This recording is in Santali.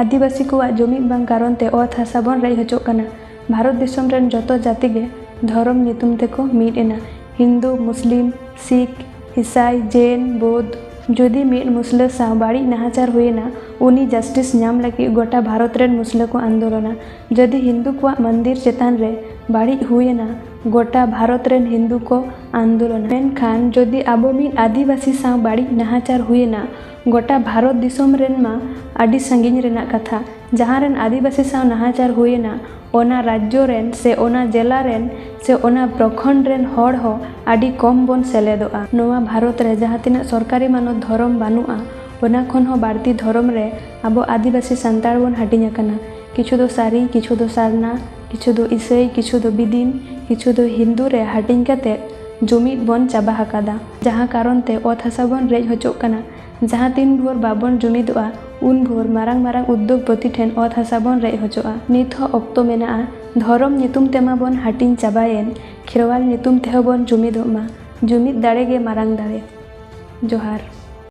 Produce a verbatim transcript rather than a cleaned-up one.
ᱟᱹᱫᱤᱵᱟᱹᱥᱤ ᱠᱚᱣᱟᱜ ᱡᱩᱢᱤᱫ ᱵᱟᱝ ᱠᱟᱨᱚᱱ ᱛᱮ ᱚᱛ ᱦᱟᱥᱟ ᱵᱚᱱ ᱨᱮᱡ ᱦᱚᱪᱚᱜ ᱠᱟᱱᱟ᱾ ᱵᱷᱟᱨᱚᱛ ᱫᱤᱥᱚᱢ ᱨᱮᱱ ᱡᱚᱛᱚ ᱡᱟᱹᱛᱤ ᱜᱮ ᱫᱷᱚᱨᱚᱢ ᱧᱩᱛᱩᱢ ᱛᱮᱠᱚ ᱢᱤᱫ ᱮᱱᱟ᱾ ᱦᱤᱱᱫᱩ, ᱢᱩᱥᱞᱤᱢ, ᱥᱤᱠᱷ, ᱤᱥᱟᱭ, ᱡᱮᱱ, ᱵᱳᱫᱷ᱾ ᱡᱩᱫᱤ ᱢᱤᱫ ᱢᱩᱥᱞᱟᱹ ᱥᱟᱶ ᱵᱟᱹᱲᱤᱡ ᱱᱟᱦᱟᱪᱟᱨ ᱦᱩᱭᱮᱱᱟ, ᱩᱱᱤ ᱡᱟᱥᱴᱤᱥ ᱧᱟᱢ ᱞᱟᱹᱜᱤᱫ ᱜᱚᱴᱟ ᱵᱷᱟᱨᱚᱛ ᱨᱮᱱ ᱢᱩᱥᱞᱟᱹ ᱠᱚ ᱟᱱᱫᱳᱞᱚᱱᱟ᱾ ᱡᱩᱫᱤ ᱦᱤᱱᱫᱩ ᱠᱚᱣᱟᱜ ᱢᱚᱱᱫᱤᱨ ᱪᱮᱛᱟᱱ ᱨᱮ ᱵᱟᱹᱲᱤᱡ ᱦᱩᱭᱮᱱᱟ, ᱜᱚᱴᱟ ᱵᱷᱟᱨᱚᱛ ᱨᱮᱱ ᱦᱤᱱᱫᱩ ᱠᱚ ᱟᱱᱫᱳᱞᱚᱱᱟ᱾ ᱢᱮᱱᱠᱷᱟᱱ ᱡᱩᱫᱤ ᱟᱵᱚ ᱢᱤᱫ ᱟᱹᱫᱤᱵᱟᱹᱥᱤ ᱥᱟᱶ ᱵᱟᱹᱲᱤᱡ ᱱᱟᱦᱟᱪᱟᱨ ᱦᱩᱭᱮᱱᱟ, ᱜᱚᱴᱟ ᱵᱷᱟᱨᱚᱛ ᱫᱤᱥᱚᱢ ᱨᱮᱱ ᱢᱟ ᱟᱹᱰᱤ ᱥᱟᱺᱜᱤᱧ ᱨᱮᱱᱟᱜ ᱠᱟᱛᱷᱟ, ᱡᱟᱦᱟᱸ ᱨᱮᱱ ᱟᱹᱫᱤᱵᱟᱹᱥᱤ ᱥᱟᱶ ᱱᱟᱦᱟᱪᱟᱨ ᱦᱩᱭᱮᱱᱟ, ᱚᱱᱟ ᱨᱟᱡᱽᱡᱚ ᱨᱮᱱ ᱥᱮ ᱚᱱᱟ ᱡᱮᱞᱟ ᱨᱮᱱ ᱥᱮ ᱚᱱᱟ ᱯᱨᱚᱠᱷᱚᱸᱰ ᱨᱮᱱ ᱦᱚᱲ ᱦᱚᱸ ᱟᱹᱰᱤ ᱠᱚᱢ ᱵᱚᱱ ᱥᱮᱞᱮᱫᱚᱜᱼᱟ᱾ ᱱᱚᱣᱟ ᱵᱷᱟᱨᱚᱛ ᱨᱮ ᱡᱟᱦᱟᱸ ᱛᱤᱱᱟᱹᱜ ᱥᱚᱨᱠᱟᱨᱤ ᱢᱟᱱᱚᱛ ᱫᱷᱚᱨᱚᱢ ᱵᱟᱹᱱᱩᱜᱼᱟ, ᱚᱱᱟ ᱠᱷᱚᱱ ᱦᱚᱸ ᱵᱟᱹᱲᱛᱤ ᱫᱷᱚᱨᱚᱢ ᱨᱮ ᱟᱵᱚ ᱟᱹᱫᱤᱵᱟᱹᱥᱤ ᱥᱟᱱᱛᱟᱲ ᱵᱚᱱ ᱦᱟᱹᱴᱤᱧ ᱟᱠᱟᱱᱟ᱾ ᱠᱤᱪᱷᱩ ᱫᱚ ᱥᱟᱹᱨᱤ, ᱠᱤᱪᱷᱩ ᱫᱚ ᱥᱟᱨᱱᱟ, ᱠᱤᱪᱷᱩ ᱫᱚ ᱤᱥᱟᱹᱭ, ᱠᱤᱪᱷᱩ ᱫᱚ ᱵᱤᱫᱤᱱ, ᱠᱤᱪᱷᱩ ᱫᱚ ᱦᱤᱱᱫᱩ ᱨᱮ ᱦᱟᱹᱴᱤᱧ ᱠᱟᱛᱮ ᱡᱩᱢᱤᱫ ᱵᱚᱱ ᱪᱟᱵᱟ ᱟᱠᱟᱫᱟ, ᱡᱟᱦᱟᱸ ᱠᱟᱨᱚᱱ ᱛᱮ ᱚᱛ ᱦᱟᱥᱟ ᱵᱚᱱ ᱨᱮᱡ ᱦᱚᱪᱚᱜ ᱠᱟᱱᱟ᱾ ᱡᱟᱦᱟᱸ ᱛᱤᱱ ᱵᱷᱳᱨ ᱵᱟᱵᱚᱱ ᱡᱩᱢᱤᱫᱚᱜᱼᱟ, ᱩᱱ ᱵᱷᱳᱨ ᱢᱟᱨᱟᱝ ᱢᱟᱨᱟᱝ ᱩᱫᱽᱫᱳᱜᱽᱯᱚᱛᱤ ᱴᱷᱮᱱ ᱚᱛ ᱦᱟᱥᱟ ᱵᱚᱱ ᱨᱮᱡ ᱦᱚᱪᱚᱜᱼᱟ᱾ ᱱᱤᱛ ᱦᱚᱸ ᱚᱠᱛᱚ ᱢᱮᱱᱟᱜᱼᱟ᱾ ᱫᱷᱚᱨᱚᱢ ᱧᱩᱛᱩᱢ ᱛᱮᱢᱟ ᱵᱚᱱ ᱦᱟᱹᱴᱤᱧ ᱪᱟᱵᱟᱭᱮᱱ, ᱠᱷᱮᱨᱣᱟᱞ ᱧᱩᱛᱩᱢ ᱛᱮᱦᱚᱸ ᱵᱚᱱ ᱡᱩᱢᱤᱫᱚᱜ ᱢᱟ᱾ ᱡᱩᱢᱤᱫ ᱫᱟᱲᱮ ᱜᱮ ᱢᱟᱨᱟᱝ ᱫᱟᱲᱮ᱾ ᱡᱚᱦᱟᱨ᱾